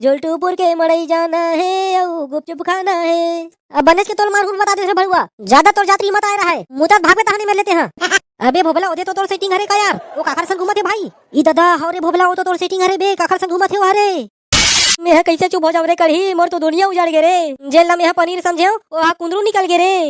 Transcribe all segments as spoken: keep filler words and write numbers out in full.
झोलटूपुर के मड़ई जाना हे, अउ गुपचुप खाना हे। अब बनेच के तोर मारहूं बता देथे भड़ुआ, जादा तोर जात री मत आए रहय, मुतत भागबे तहाने मेर ले तेहा। अबे भोभला, ओदे तो तोर सेटिंग हरे का यार? ओ काखर संग घूमत हे भाई? ई ददा, हव रे भोभला, ओ तो तोर सेटिंग हरे बे, काखर संग घूमत हे ओ हरे? मेहा कइसे चुप हो जांव रे कड़ही, मोर तो दुनिया उजड़ गे रे। जेन ला मेहा पनीर समझेंव, ओहा कुंदरू निकल गे रे।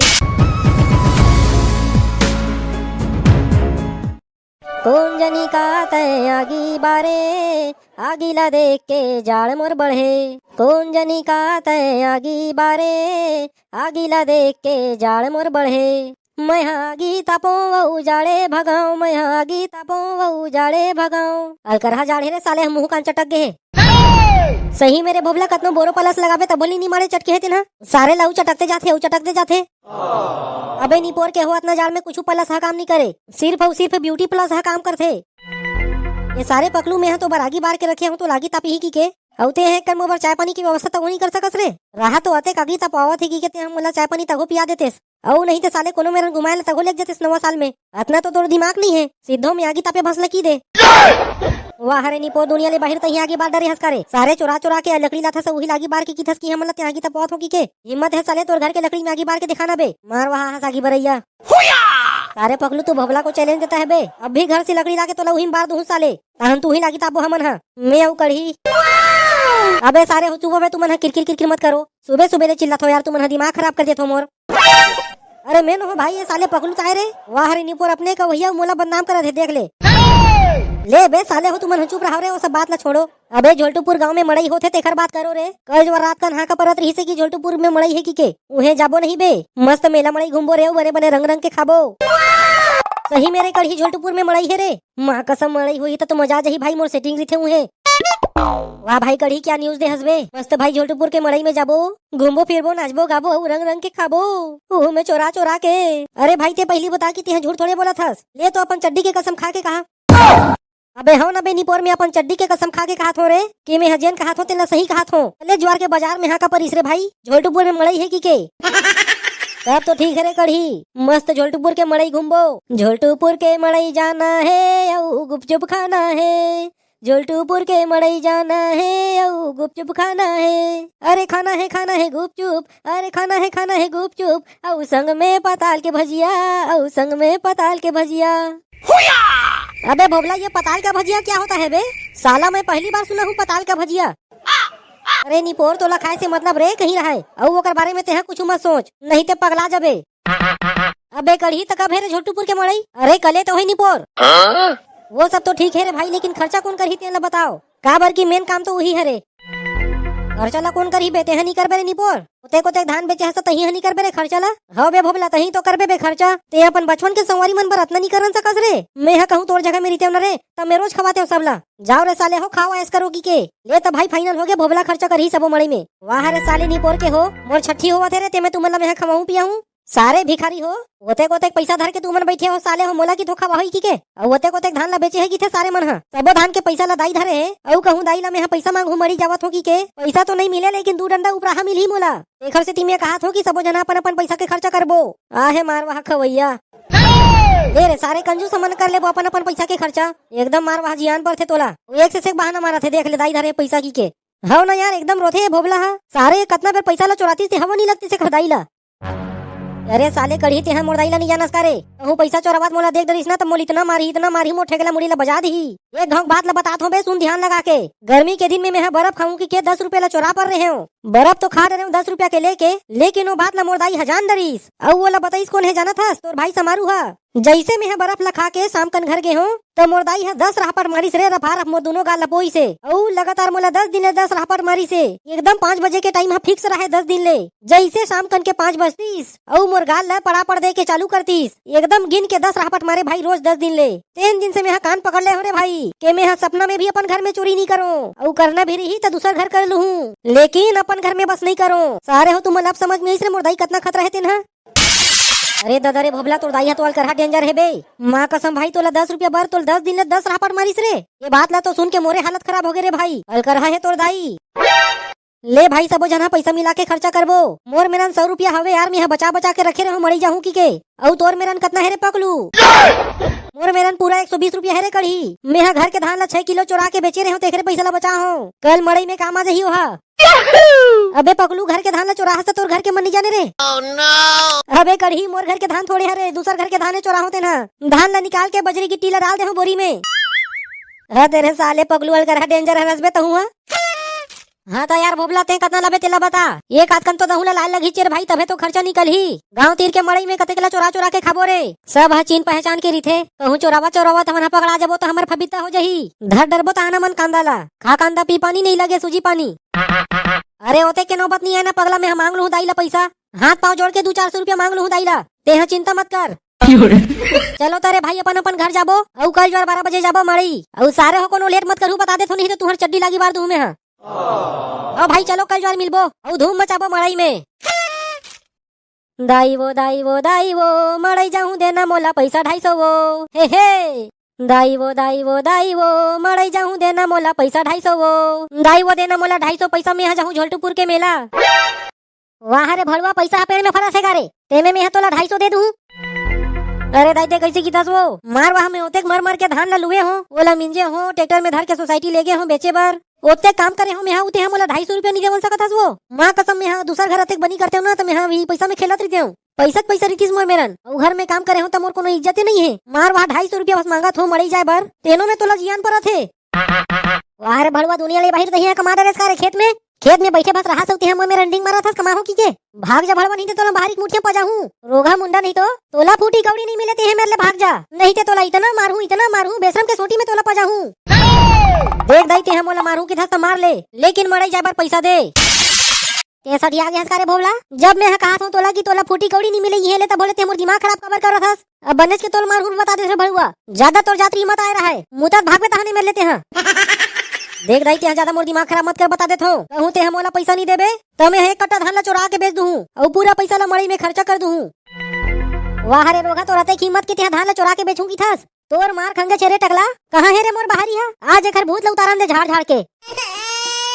कोन जनी का तैं आगी बारे, आगी ला देख के जाड़ मोर बढ़े। कोन जनी का तैं आगी बारे, आगी ला देख के जाड़ मोर बढ़े। मैं हा आगी तापों अउ जाड़े भगाओं, मैं हा आगी तापों अउ जाड़े भगाओं। अलकरहा जाड़ हे रे साले, ह मुंह कान चटक गे हे। सही में रे भोभला, कतनो बोरो प्लस लगाबे तभो ले नी माड़े, चटके हे तेन हा। सारे ला अउ चटकते जाथे, अउ चटकते जाथे। अबे निपोर के हो, अतना जाड़ में कुछू प्लस हा काम नी करे, सिर्फ अउ सिर्फ ब्यूटी प्लस हा काम करथे। ये सारे पकलू, मेहा तो बर आगी बार के रखे हंव तो लागी तापही किके। अउ तें ह एक कन मोर बर चाय पानी के व्यवस्था तको नी कर सकस रे। रहा तो अतेक आगी तापवावत हे किके तें ह मोला चाय पानी तको पिया देतेस। अउ नहीं ते साले कोनो मेरन घुमाए ला तको लेग जतेस नवा साल में। अतना तो तोर दिमाग नी हे, सिद्धो में आगी तापे भस लकी दे। वाह रे निपोर, दुनिया ले बाहिर तहीं आगी बार डरे हस का रे? सारे चोरा चोरा के लकड़ी लाथस, उही ला आगी बार के किथस कि हमन ला तें आगी तापवावत हो किके। हिम्मत हे साले तोर घर के लकड़ी में आगी बार के देखा ना बे, मार वहा हस आगी बरइया। सारे पकलू, तू भोभला को चैलेंज देता है बे? अब भी घर से लकड़ी लाके तोला उही में बार दूहूं साले, तहन तू ही लागी तापबो हमन हा, मैं अउ कड़ही। अबे सारे हो चुप बे, तुमन हा किरकिर किरकिर मत करो, सुबह सुबह ले चिल्लात हो यार, तुमन हा दिमाग खराब कर देत हो मोर। अरे मैं नोहंव भाई, ये साले पकलू ताय रे। वाह रे निपोर, अपने का भैया मोला बदनाम करत हे, देख ले। ले बे साले हो, तुमन ह चुप रहो रे, वो सब बात ला छोड़ो। अबे झोलटूपुर गांव में मड़ई होथे, तेखर बात करो रे। कल जो रात कन हाका परत रहिसे कि झोलटूपुर में मड़ई हे किके, उहें जाबो नहीं बे। मस्त मेला मड़ई घूमबो रे, अउ बने बने रंग रंग के खाबो। सही में रे कड़ही, झोलटूपुर में मड़ई हे रे। माँ कसम, मड़ई होही त तो मजा आ जाही भाई, मोर सेटिंग रहिथे उहें। वाह भाई कड़ही, क्या न्यूज दे हस बे? मस्त भाई, झोलटूपुर के मड़ई में जाबो, घूमबो फिरबो, नाचबो गाबो अउ रंग रंग के खाबो, उहू में चोरा चोरा के। अरे भाई, ते पहिली बता कि तेहा झूठ थोड़े बोलत हस। ले तो अपन चड्डी के कसम खा के कहा। अबे हव ना बे निपोर, में अपन चड्डी के कसम खा के कहत हों रे, कि में ह जेन कहत हों तेला सही कहत हों। ले जुआर के बाजार में हाका परिस रे भाई, झोलटूपुर में मड़ई हे किके। तब तो ठीक हे रे कड़ही, मस्त झोलटूपुर के मड़ई घूमबो। झोलटूपुर के मड़ई जाना हे अउ गुपचुप खाना हे, झोलटूपुर के मड़ई जाना हे अउ गुपचुप खाना हे। अरे खाना हे, खाना हे गुपचुप, अरे खाना हे, खाना हे गुपचुप, अउ संग में पताल के भजिया, अउ संग में पताल के भजिया। अबे भोभला, ये पताल का भजिया क्या होता है बे? साला, मैं पहली बार सुना हूँ पताल का भजिया। अरे निपोर, तोला खाए से मतलब रे कहीं रहय, अउ ओकर बारे में तेहा कुछ मत सोच, नहीं ते पगला जाबे। अबे कड़ही, त कब हे रे झोलटूपुर के मड़ई? अरे कले तो हे निपोर। वो सब तो ठीक हे रे भाई, लेकिन खर्चा कोन करही तेन ल बताओ, काबर कि मेन काम तो उही हरे। खर्चा ला कोन करही बे, तेहा नी करबे रे निपोर? ओतेक ओतेक धान बेचे हस त तहीं ह नी करबे रे खर्चा ला? हव बे भोभला, तहीं तो करबे बे खर्चा। ते अपन बचपन के संगवारी मन बर अतना नी करन सकस रे? मैं ह कहूँ तोर जगह में रहितेव न रे, त मैं रोज खवातेव सबला। जाओ रे साले हो, खाओ ऐश करो किके। ले त भाई फाइनल होगे, भोभला खर्चा करही सबो मड़ई में। वाह रे साले निपोर के हो, मोर छट्ठी होवत हे रे, ते में तुमन ला मैं ह खवाहूँ पियाहूँ। सारे भिखारी हो, ओतेक ओतेक पइसा धर के तुमन बइठे हो साले हो, मोला कि धोखा बाहोई किके। अउ ओतेक ओतेक धान ला बेचे हे किथे सारे मन ह। सबो धान के पइसा ला दाई धरे हे, अउ कहूँ दाई ला मैं ह पइसा मांगहूँ मड़ी जावत हो किके। पइसा तो नइ मिले, लेकिन दू डंडा उपराहा मिलही मोला। तेखर सेती मैं कहत हों कि सबो झन अपन अपन पइसा के खर्चा करबो। आहे मारवाह खवैया। ले रे सारे कंजूस मन, कर लेबो अपन अपन पइसा के खर्चा। एकदम मारवाह जियान परथे तोला। एक से एक बहाना मारत हे, देख ले दाई धरे पइसा किके। हव ना यार, एकदम रोथे ये भोभला ह। सारे ये कतना बेर पइसा ला चोरातिस ते हवा नी लगतिस एखर दाई ला। अरे साले कड़ही, तेहा मोर दाई ला नी जानस का रे? कहूँ पइसा चोरावत मोला देख डरिस ना, त मोला इतना मारही, इतना मारही, मोर ठेकला मुड़ी ला बजा दिही। एक घांव बात ला बतात हों बे, सुन ध्यान लगा के। गर्मी के दिन में मेहा बरफ खाहूँ किके दस रुपया ला चोरा पर रहेंव। बरफ तो खा डरेंव दस रुपया के लेके, लेकिन वो बात ला मोर दाई ह जान डरिस। अउ ओला बताइस कोन हे जानत हस? तोर भाई समारू ह। जइसे मेहा बरफ ला खा के शाम कन घर गे हों, त मोर दाई ह दस रहपट मारिस रे, रफारफ मोर दूनों गाल ला पोइस हे। अउ लगातार मोला दस दिन ले दस रहपट मारिस हे। एकदम पाँच बजे के टाइम ह फिक्स रहय दस दिन ले। जइसे शाम कन के पाँच बजतिस, अउ मोर गाल ला पड़ापड़ दे के चालू करतिस। एकदम गिन के दस रहपट मारे भाई रोज दस दिन ले। तेन दिन से मेहा कान पकड़ ले हों रे भाई, के मेहा सपना में भी अपन घर में चोरी नी करों, अउ करना भी रही त दूसर घर कर लूहूँ, लेकिन अपन घर में बस नइ करों। सारे हो तुमन ला अब समझ में आइस रे मोर दाई कतना खतरा हे तेन ह। अरे ददा रे भोभला, तोर दाई ह तो अलकरहा डेंजर हे बे। माँ कसम भाई, तोला दस रुपया बर तोला दस दिन ले दस रहपट मारिस रे। ये बात ला तो सुन के मोरे हालत खराब होगे रे भाई, अलकरहा हे तोर दाई। ले भाई, सबो झन ह पइसा मिला के खर्चा करबो। मोर मेरन सौ रुपया हवे यार, मेहा बचा बचा के रखे रहेंव मड़ी जाहूँ किके। अउ तोर मेरन कतना हे रे पकलू? मोर मेरन पूरा एक सौ बीस रुपया हे रे कढ़ी। मेंहा घर के धान ला छह किलो चोरा के बेचे रेहेंव, तेखरे पइसा ला बचा हंव। कल मड़ई में काम आ जाही ओहा। अबे पगलू, घर के धान ला चोराहस त तोर घर के मन नइ जाने रे। अबे कढ़ी, मोर घर के धान थोड़े हरे, दूसर घर के धान हे चोराहंव तेन हा। धान ला निकाल के बजरी गिट्टी ला डाल देहंव बोरी में। हद रे साले पगलू, अलकरहा danger हरस बे तहूं हा। हां त यार भोभला, तें कतना लाबे तेला बता। एक आध कन तो तहूं ला लाय लगही रे भाई, तभे तो खर्चा निकलही। गांव तीर के मड़ई में कतेक ला चोरा चोरा के खाबो रे। सब ह चीन पहचान के रिथे, कहूं चोरावत चोरावत हमन ह पकड़ा जबो त हमर फबित्ता हो जाही। धर डरबो त आना मन कांदा ला। खा कांदा, पी पानी, नइ लगे सूजी पानी। अरे ओते के नौबत नइ आय ना पगला, मेंहा मांग लूहूं दाई ला पइसा। हाथ पांव जोड़ के दू चार सौ रुपया मांग लूहूं दाई ला, तेंहा चिंता मत कर। चलो त रे भाई, अपन अपन घर जाबो, अउ कल जुवार बारह बजे जाबो मड़ई। अउ सारे हो कोनो late मत करहू, बता देथंव, नहीं त तुंहर चड्डी ला अगी बार दूहूं मेंहा। हव भाई, चलो कल जुवार मिलबो, अउ धूम मचाबो मड़ई में। दाई वो, दाई वो, दाई वो, मड़ई जाहूं, देना मोला पइसा ढाई सौ वो। हे हे। दाई वो, दाई वो, दाई वो, मड़ई जाहूं, देना मोला पइसा ढाई सौ वो। दाई वो, देना मोला ढाई सौ पइसा, मेंहा जाहूं झोलटूपुर के मेला। वाह रे भड़वा, पइसा ह पेड़ में फरत हे का रे? तेमे मेंहा तोला ढाई सौ दे दूहूं। अरे दाई, तें कइसे किथस वो? मार वाह, में ओतेक मर मर के धान ला लुए हंव, ओला मिंजे हंव, tractor में धर के society लेगे हंव बेचे बर। ओतेक काम करे हंव मेंहा, अउ तेंहा मोला ढाई सौ रुपया नइ देवन सकत हस वो? मां कसम, मेंहा दूसर घर अतेक बनी करतेंव ना, त मेंहा इही पइसा में खेलत रहितेंव। पइसा त पइसा रिथिस मोर मेरन, अउ घर में काम करे हंव त मोर कोनो इज्जते नइ हे। मार वाह, ढाई सौ रुपया बस मांगत हंव मड़ई जाय बर, तेनो में तोला जियान परत हे। वाह रे भड़वा, दुनिया ले बाहिर तहीं कमा डरेस का रे खेत में? खेत में बइठे बस रहा सउती हे, मोर मेर रंडिंग मारत हस, कमाहूं कहिके। भाग जा भड़वा, नहीं ते तोला बाहरी के मुठिया पजाहूं। रोगहा मुंडा, नहीं तो तोला फूटी कौड़ी नइ मिले, तेंहा मेर ले भाग जा। नहीं ते तोला इतना मारहूं, इतना मारहूं, बेशरम के सोटी में तोला पजाहूं। देख दाई, तेंहा मोला मारहूं किथस त मार ले, लेकिन मड़ई जाय बर पइसा दे। तें सठिया गे हस का रे भोभला? जब मेंहा कहत हंव तोला कि तोला फूटी कौड़ी नइ मिले इहें ले, त भोले तें मोर दिमाग खराब काबर करत हस? अब बनेच के तोला मारहूं बता देथंव रे भड़वा। जादा तोर जात री मत आय रहय। मुतत भागबे तहाने मेर ले तेंहा। देख दाई, तेंहा जादा मोर दिमाग खराब मत कर, बता देथंव। कहूं तेंहा मोला पइसा नइ देबे, त मेंहा एक कट्टा धान ला चोरा के बेच दूहूं, अउ पूरा पइसा ला मड़ई में खर्चा कर दूहूं। वाह रे रोगहा, तोर अतेक हिम्मत के तेंहा धान ला चोरा के बेचहूं किथस? तोर मार खंगे छेरे टकला, कहां हे रे मोर बहारी हा? आज एकर भूत ल उतारन दे झाड़ झाड़ के।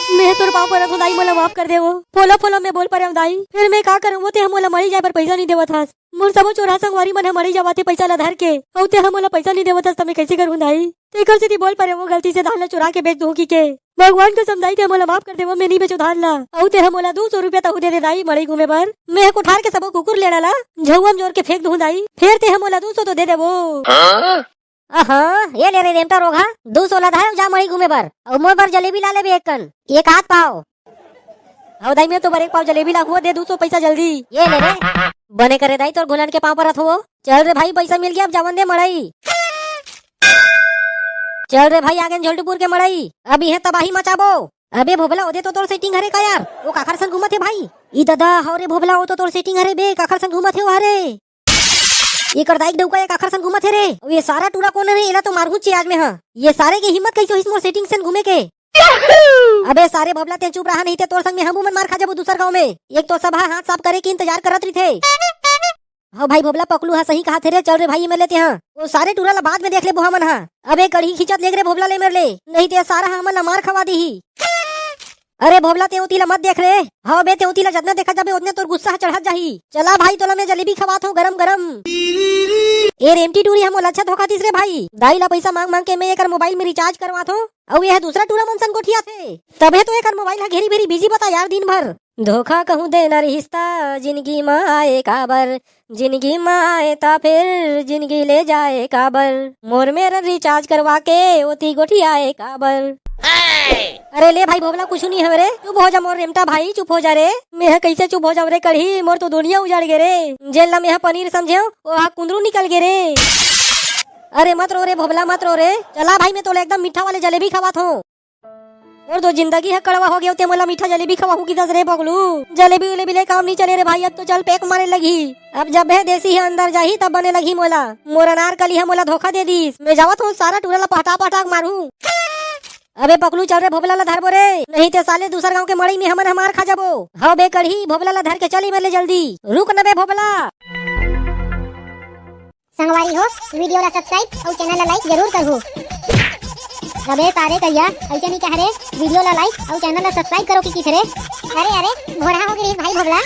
मैं तोर पांव परत हंव दाई, मोला माफ कर दे वो। पोला पोला मैं बोल परेंव दाई, फेर मैं का करंव वो? तेंहा मोला मड़ई जाय बर पइसा नइ देवत हस। मोर सबो चोरहा संगवारी मन ह मड़ई जावत हे पइसा ल धर के, अउ तेंहा मोला पइसा नइ देवत हस, त मैं कइसे करहूं दाई? तेकर सेती बोल परेंव वो, गलती से धान ल चोरा के बेच दूहूं कहिके। भगवान कसम दाई, तेंहा मोला माफ कर दे वो, मैं नइ बेचंव धान ला। अउ तेंहा मोला दू सौ रुपया तहूं दे दे दाई, मड़ई घूमे बर। मैं कोठार के सबो कुकुर लेड़ा ला झउवा म जोर के फेंक दूहूं दाई, फेर तेंहा मोला दू सौ तो दे दे वो। अहा, ये ले रे रेमटा रोगहा, दू सौ ला धर, जा मड़ई घूमे बर, अउ मोर बर जलेबी ला लेबे एक कन, एक आध पाव। हव दाई, मैं तो बर एक पाव जलेबी लाहूं, दे दू सौ पइसा जल्दी। ये ले रे। बने करे दाई, तोर घुलन के पांव परत हंव। चल रे भाई, पइसा मिल गे, अब जावन दे मड़ई। चल रे भाई, आगेन झोलटूपुर के मड़ई, अब इहें तबाही मचाबो। अबे भोभला, ओदे तो तोर setting हरे का यार? ओ काखर संग घूमत हे भाई? ई ददा, हव रे भोभला, ओ तो तोर setting हरे बे, काखर संग घूमत हे ओ हरे? एकर दाई के डउका ए काखर संग घूमत हे रे? अउ ये सारा टूरा कोन हरे? एला तो मारहूंच आज मेंहा। ये सारे के हिम्मत कइसे होइस मोर setting संग घूमे के? अबे सारे भोभला, तें चुप रहा, नहीं ते तोर संग मेंहा हमू मन मार खा जाबो दूसर गांव में। एक तो सब ह हाथ साफ करे के इंतजार करत रहिथे। हव भाई भोभला, पकलू ह सही कहत हे रे, चल रे भाई एमेर ले तेंहा। ओ सारे टूरा ला बाद में देख लेबो हमन हा। अबे कड़ही खींचत लेग रे भोभला ल एमेर ले, नहीं ते सारा ह हमन ला मार खवा दिही। अरे भोभला, तें ओती ला मत देख रे। हव बे, तें ओती ला जतना देखत जाबे, ओतने तोर गुस्सा ह चढ़त जाही। चला भाई, तोला मैं जलेबी खवात हंव गरम गरम। ए रेमटी टूरी ह मोला अच्छा धोखा दिस रे भाई। दाई ला पइसा मांग मांग के मैं एकर mobile में recharge करवात हंव, अउ ये ह दूसरा टूरा मन संग गोठियाथे। तभे तो एकर mobile ह घेरी भेरी busy बता यार दिन भर। धोखा कहूं देना रिहिस त जिनगी म आए काबर, जिनगी म आए त फेर जिनगी ले जाए काबर, मोर मेरन recharge करवा के ओती गोठियाए काबर। अरे ले भाई भोभला, कुछु नइ हवे रे, चुप हो जा मोर रेमटा भाई, चुप हो जा रे। मेंहा कइसे चुप हो जांव रे कड़ही, मोर तो दुनिया उजड़ गे रे। जेन ला मेंहा पनीर समझेंव, ओहा कुंदरू निकल गे रे। अरे मत रो रे भोभला, मत रो रे। चला भाई, मैं तोला एकदम मीठा वाले जलेबी खवात हंव। मोर तो जिंदगी ह कड़वा हो गे, तें मोला मीठा जलेबी खवाहूं किथस रे पगलू। जलेबी उलेबी ले काम नइ चले रे भाई, अब तो चल पैक मारे लगही। अब जब हे देसी ह अंदर जाही तब बने लगही मोला। मोर अनारकली ह मोला धोखा दे दिस। मैं जावत हंव, सारा टूरा ला पहटा पहटा के मारहूं। अबे पकलू, चल रे भोभला ला धरबो रे, नहीं ते साले दूसर गांव के मड़ई में हमन ह मार खा जाबो। हव बे कड़ही, भोभला ला धर के चल इमर ले जल्दी। रुक न बे भोभला। संगवारी हो, video ला subscribe अउ channel ला like जरूर करहू। अबे सारे करिया, अइसे नइ कह रे, video ला like अउ channel ला subscribe करो कि किथे रे। अरे, अरे, घोड़ा हो गे रिहिस भाई भोभला।